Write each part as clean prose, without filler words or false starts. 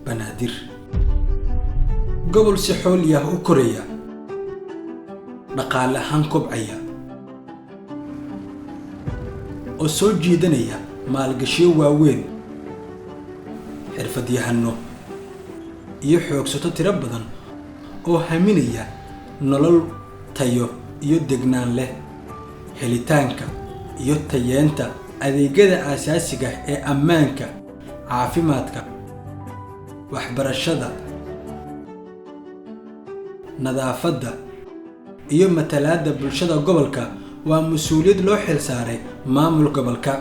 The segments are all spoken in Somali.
Banaadir, gobol si xooli ah u koraya, dhaqaale ahaan kobcaya oo soo jiidanaya maalgashiyo waaweyn, xirfadyahano iyo xoogsato tiro badan oo haminaya nolol tayo iyo degnaan leh. Helitaanka iyo tayeenta adeegyada aasaasiga ee ammaanka, caafimaadka, waxbarashada, nadaafadda iyo matalaadda bulshada gobolka waa mas-uuliyad loo xilsaaray maamul gobolka,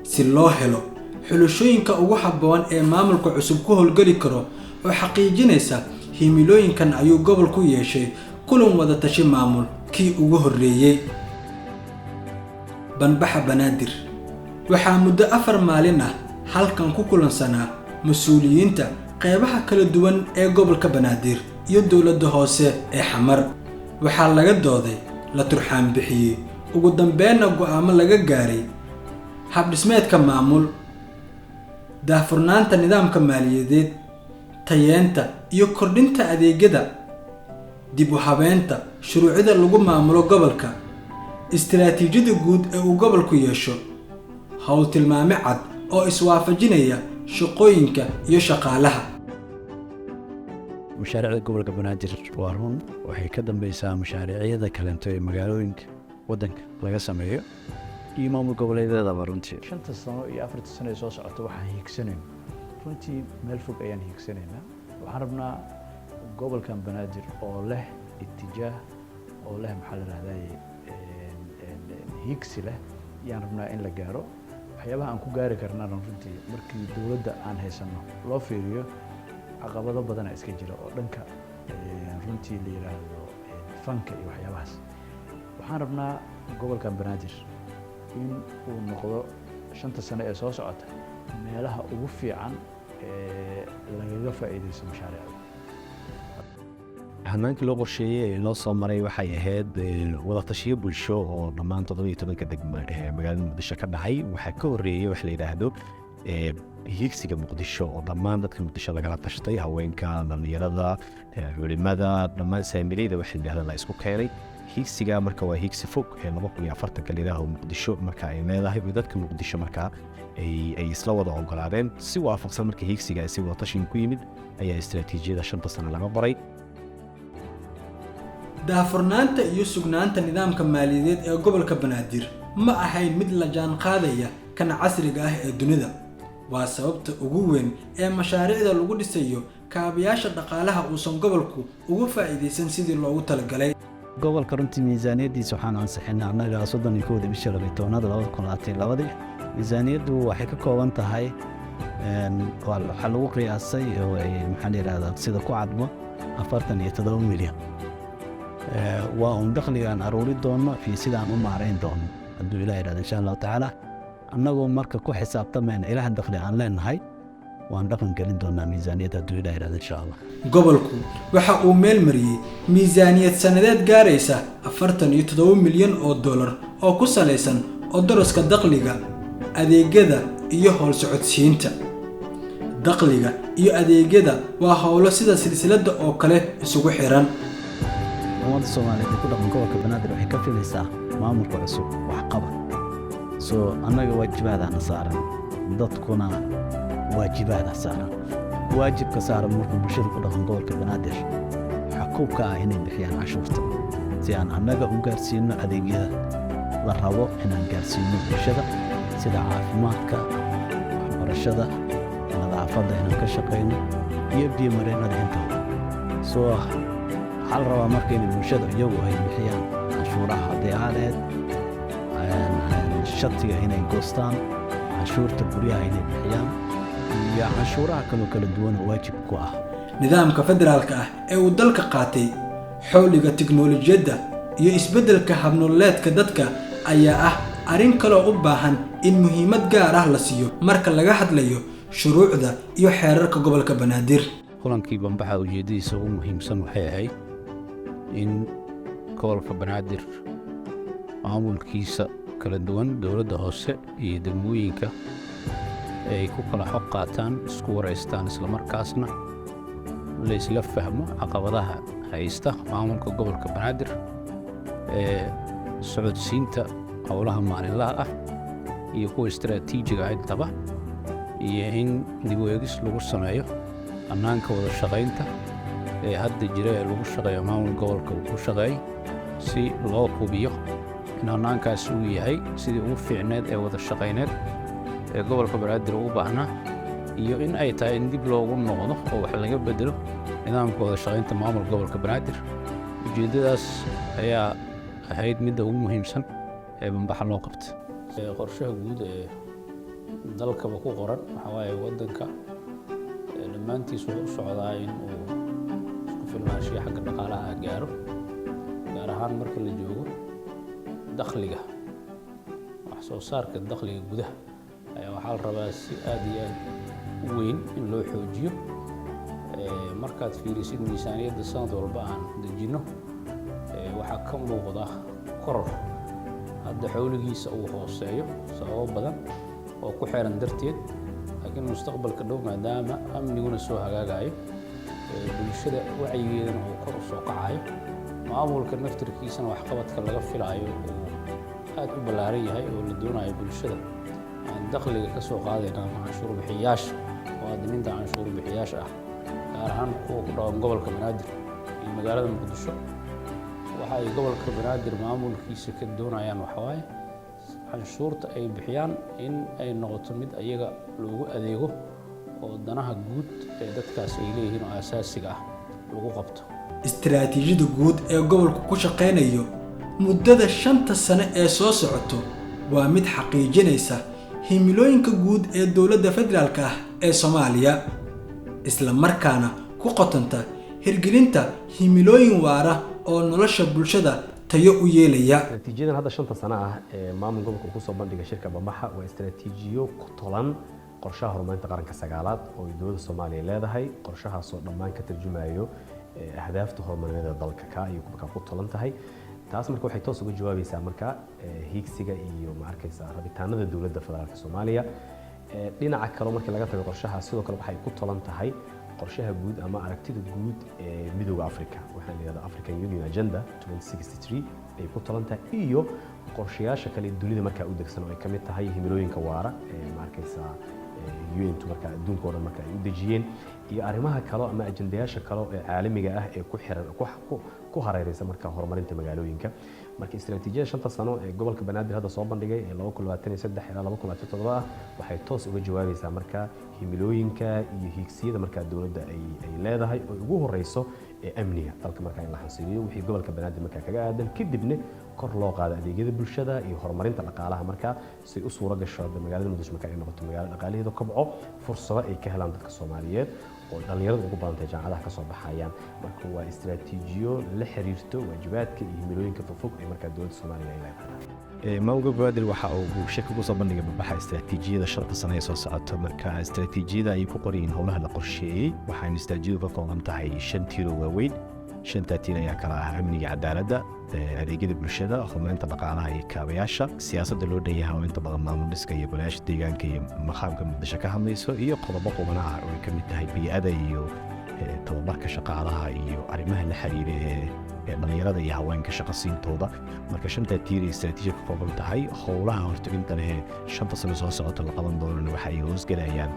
si loo helo xulashooyinka ugu habboon ee maamulka cusub ku howlgeli karo oo xaqiijinaysa himilooyinkan. Ayuu gobolku yeeshay kulan wada tashi maamul kii ugu horreeyey. Banbaxa Banaadir waxaa muddo 4 maalin ah halkan ku kulansanaa mas-uuliyiinta qeybaha kala duwan ee gobolka Banaadir iyo dowladda hoose ee Xamar. Waxaa laga dooday, la turxaan bixiyey, ugu dambeynna go'aamo laga gaaray habdhismeedka maamul, daahfurnaanta nidaamka maaliyadeed, tayeenta iyo kordhinta adeegyada, dib u habeynta shuruucida lagu maamulo gobolka, istiraatiijiyada guud ee uu gobolku yeesho, howl tilmaame cad oo iswaafajinaya shaqooyinka iyo shaqaalaha. Mashaariicda gobolka Banaadir, waa run, waxay ka dambeysaa mashaariicyada kaleento ee magaalooyinka waddanka laga sameeyo iyo maamul goboleedyadaba. Runtii 5-ta sano iyo 4-ta sano ee soo socota waxaan hiigsanayno, runtii meel fog ayaan hiigsanaynaa. Waxaan rabnaa gobolkan Banaadir oo leh itijaah, oo leh, maxaa la rahdaye, hiigsi leh yaan rabnaa in la gaaro. Waxyaabaha aan ku gaari karnana runtii, markii dowladda aan haysano loo fiiriyo, caqabado badana iska jira oo dhanka runtii la yiraahdo fanka iyo waxyaabahaas. Waxaan rabnaa gobolkan Banaadir in uu noqdo 5-ta sano ee soo socota meelaha ugu fiican ee lagaga faa'iidaysto mashaariicda. Hanaankii loo qorsheeyey ee loo soo maray waxay ahayd wada tashiyo bulsho oo dhammaan 17-ka degmo ee magaalada Muqdisho ka dhacay. Waxaa ka horreeyey wax la yidhaahdo hiigsiga Muqdisho oo dhammaan dadka Muqdisho lagala tashtay: haweenka, dhallinyarada, culimada, dhammaan saamileyda waxa la yidhahda la isku keenay. Hiigsiga marka waa hiigsi fog ee 2040-ka la yidhaahdo Muqdisho marka ay leedahay oo dadka Muqdisho markaa ay isla wada ogolaadeen. Si waafaqsan marka hiigsiga si wada tashiga ku yimid ayaa istiraatiijiyada 5-ta sano laga qoray. Daahfurnaanta iyo sugnaanta nidaamka maaliyadeed ee gobolka Banaadir ma ahayn mid la jaan qaadaya kan casriga ah ee dunida. Waa sababta ugu weyn ee mashaariicda lagu dhisayo kaabayaasha dhaqaalaha uusan gobolku uga faa'iidaysan sidii loogu talagalay. Gobolka runtii miisaaniyaddiisa waxaan ansixinay annaga 31-da bishii 12-aad 2022-dii. Miisaaniyaddu waxay ka kooban tahay, waxaa lagu qiyaasay oo ay, maxaa la yidhahdaa, sida ku cadmo 47 milyan. Waa uun dakhliga aan aruuri doono iyo sidaan u maarayn doono hadduu Ilaah yidhahdo, insha Allahu tacaala. Annagoo marka ku xisaabtamayna ilaha dakhli aan leenahay, waan dhaqan gelin doonaa miisaaniyadda hadduu Ilaah yidhahdo, insha Allah. Gobolku waxa uu meel mariyey miisaaniyad sanadeed gaaraysa 47 milyan oo dollar oo ku salaysan odoroska dakhliga, adeegyada iyo howl socodsiinta. Dakhliga iyo adeegyada waa howlo sida silsiladda oo kale isugu xiran. Ummadda Soomaaliyeed ee ku dhaqan gobolka Banaadir waxay ka filaysaa maamulka cusub waxqabad. Soo annaga waajibaadaana saaran, dadkuna waajibaada saaran. Waajibka saaran marka bulshada ku dhaqan gobolka Banaadir xukuubka ah inay bixiyaan cashuurta si aan annaga u gaarsiino adeegyada la rabo inaan gaarsiino bulshada, sida caafimaadka, waxbarashada, nadaafadda inaan ka shaqayno iyo biyomareennada intaba. Soo waxaa la rabaa marka inay bulshada iyagu ay bixiyaan canshuuraha, hadday ahaaleed shatiga inay goostaan, canshuurta guryaha inay bixiyaan iyo canshuuraha kaloo kala duwan oo waajib ku ah. Nidaamka federaalka ah ee uu dalka qaatay, xawliga tiknoolajiyadda iyo isbeddelka habnololeedka dadka ayaa ah arrin kaloo u baahan in muhiimad gaar ah la siiyo marka laga hadlayo shuruucda iyo xeerarka gobolka Banaadir. Kulankii bambaxa ujeeddadiisa ugu muhiimsan waxay ahayd in gobolka Banaadir maamulkiisa kala duwan, dowladda hoose iyo degmooyinka. Ay ku kala xog qaataan, isku waraystaan, islamarkaasna la isla fahmo caqabadaha haysta maamulka gobolka Banaadir ee socodsiinta howlaha maalinlaha ah iyo kuwa istaraatiijiga ah intaba, iyo in dib u eegis lagu sameeyo hannaanka wada shaqaynta ee hadda jira ee lagu shaqeeyo maamul gobolka uu ku shaqeeyo, si loo hubiyo in hannaankaasi uu yahay sidii ugu fiicneed ee wada shaqayneed ee gobolka Banaadir ugu baahnaa, iyo in ay tahay in dib loogu noqdo oo wax laga bedelo nidaamka wada shaqaynta maamulka gobolka Banaadir. Ujeeddadaas ayaa ahayd midda ugu muhiimsan ee bambaxa loo qabtay. Qorshaha guud ee dalkaba ku qoran waxaa waaye waddanka dhammaantiis wuxuu u socdaa in uu isku filnaanshiya xagga dhaqaalaha gaaro, gaar ahaan marka la joogo dakhliga. Wax soo saarka dakhliga gudaha ayaa waxaa la rabaa si aad iyo aad u weyn in loo xoojiyo. Markaad fiirisid miisaaniyadda sanad walba aan dejinno, waxaa ka muuqda koror hadda xawligiisa uu hooseeyo sababo badan oo ku xeeran darteed, laakiin mustaqbalka dhow, maadaama amniguna soo hagaagayo, bulshada wacyigeedana uu kor u soo kacayo, maamulka naftirkiisana waxqabadka laga filaayo uu aad u ballaaran yahay oo la doonayo bulshada aan dakhliga ka soo qaadayna ama canshuur bixiyaasha, muwaadiniinta canshuur bixiyaasha ah, gaar ahaan kuwa ku dhaqan gobolka Banaadir iyo magaalada Muqdisho, waxa ay gobolka Banaadir maamulkiisa ka doonayaan waxa waaye canshuurta ay bixiyaan in ay noqoto mid ayaga loogu adeego oo danaha guud ee dadkaas ay leeyihiin oo aasaasiga ah lagu qabto. Istaraatiijiyada guud ee gobolku ku shaqaynayo muddada 5-ta sano ee soo socoto waa mid xaqiijinaysa himilooyinka guud ee dowladda federaalka ah ee Soomaaliya, isla markaana ku qotanta hirgelinta himilooyin waara oo nolosha bulshada tayo u yeelaya. Istaraatiijiyadan hadda 5-ta sano ah ee maamul gobolka uu kusoo bandhigay shirka bambaxa waa istaraatiijiyo ku tolan qorshaha horumarinta qaranka sagaalaad oo ay dowladda Soomaaliya leedahay, qorshahaasoo dhammaan ka tarjumayo ahdaafta horumarineed ee dalka ka iyo markaa ku tolan tahay. Taas marka waxay toos uga jawaabaysaa marka hiigsiga iyo, ma arkaysaa, rabitaanada dowladda federaalka Soomaaliya. Dhinaca kale markii laga tago qorshaha, sidoo kale waxay ku tolan tahay qorshaha guud ama aragtida guud ee Midowga Africa, waxaan la yidhahdaa African Union Agenda 2063 ay ku tolan tahay, iyo qorshayaasha kale ee dunida markaa u degsan oo ay ka mid tahay himilooyinka waara ee, ma arkaysaa, UN-tu markaa adduunka oo dhan marka ay u dejiyeen, iyo arrimaha kale ama ajendayaasha kale ee caalamiga ah ee ku xiran ku hareeraysa marka horumarinta magaalooyinka. Marka istaraatiijiyada 5-ta sano ee gobolka Banaadir hadda soo bandhigay ee 2023 ilaa 2027 ah waxay toos uga jawaabaysaa marka himilooyinka iyo hiigsiyada markaa dowladda ay leedahay oo ugu horeyso ee amniga dalka markaa in la xasiliyo wixii gobolka Banaadir markaa kaga aadan, kadibna kor loo qaado adeegyada bulshada iyo horumarinta dhaqaalaha, markaa si u suuro gasho hadda magaalada Muqdisho markaa ay noqoto magaalo dhaqaalaheedu kobco, fursado ay ka helaan dadka Soomaaliyeed oo dhallinyaradu ugu badantay jaamacadaha ka soo baxayaan. Marka waa istaraatiijiyo la xiriirto waajibaadka iyo himilooyinka fogfog ee markaa dowladda Soomaaliya ay leedahay. Maamulka Banaadir waxa uu shirka kusoo bandhigay bambaxa istaraatiijiyada 5-ta sano ee soo socota. Marka istaraatiijiyada ay ku qoran yihiin howlaha la qorsheeyey, waxaana istaraatiijiyadu ka kooban tahay shan tiiro waaweyn. Shantaa tiir ayaa kala ah amniga, cadaaladda, adeegyada bulshada, horumarinta dhaqaalaha iyo kaabayaasha, siyaasadda loo dhan yahay oo inta badan maamul dhiska iyo golayaasha deegaanka iyo maqaamka Muqdisho ka hadlayso, iyo qodobo qubanaha oo ay ka mid tahay bii'ada iyo tababarka shaqaalaha iyo arrimaha la xiriira ee dhallinyarada iyo haweenka shaqo siintooda. Marka shantaa tiir ee istaraatiijiya ka kooban tahay, howlaha horteginta leh ee 5-ta sano soo socota la qaban doonana waxa ay hoosgelayaan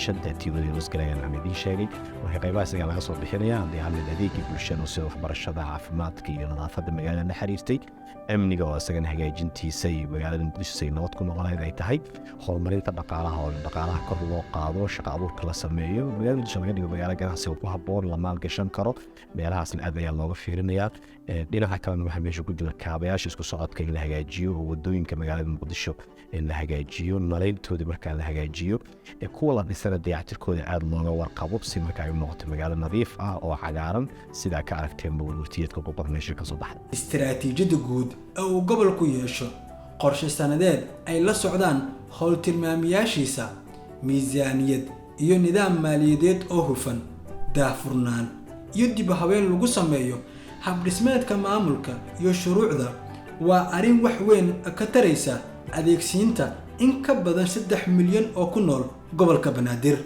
shantaa tiirood ay hoosgelayaan aan idiin sheegay. Marka qaybahaas ayaa laga soo bixinaya haddii hadlid adeegii bulshada sida waxbarashada, caafimaadka iyo nadaafadda magaalada la xiriirtay, amniga oo isagana hagaajintiisa iyo magaalada Muqdisho say nabad ku noqon lahayd ay tahay, horumarinta dhaqaalaha oo dhaqaalaha kor loo qaado, shaqo abuurka la sameeyo, magaalada Muqdisho laga dhigo magaalo ganacsiga ku habboon, la maalgashan karo, meelahaasna aad ayaa looga fiirinayaa. Dhinaca kalena waxaa meesha ku jira kaabayaasha isku socodka in la hagaajiyo oo wadooyinka magaalada Muqdisho in la hagaajiyo, nalayntoodii markaa la hagaajiyo, kuwa la dhisana dayactirkooda aad looga warqabo, si markaa ay u noqoto magaalo nadiif ah oo cagaaran, sidaa ka aragteen wartiyeedka ku qoran meesha ka soo baxda. Istaraatiijiyada guud ee uu gobolku yeesho qorshe sanadeed ay la socdaan howl tilmaamayaashiisa, miisaaniyad iyo nidaam maaliyadeed oo hufan, daahfurnaan iyo dib u habeyn lagu sameeyo habdhismeedka maamulka iyo shuruucda, waa arrin wax weyn ka taraysa adeegsiinta in ka badan 3 milyan oo ku nool. gobolka Banaadir.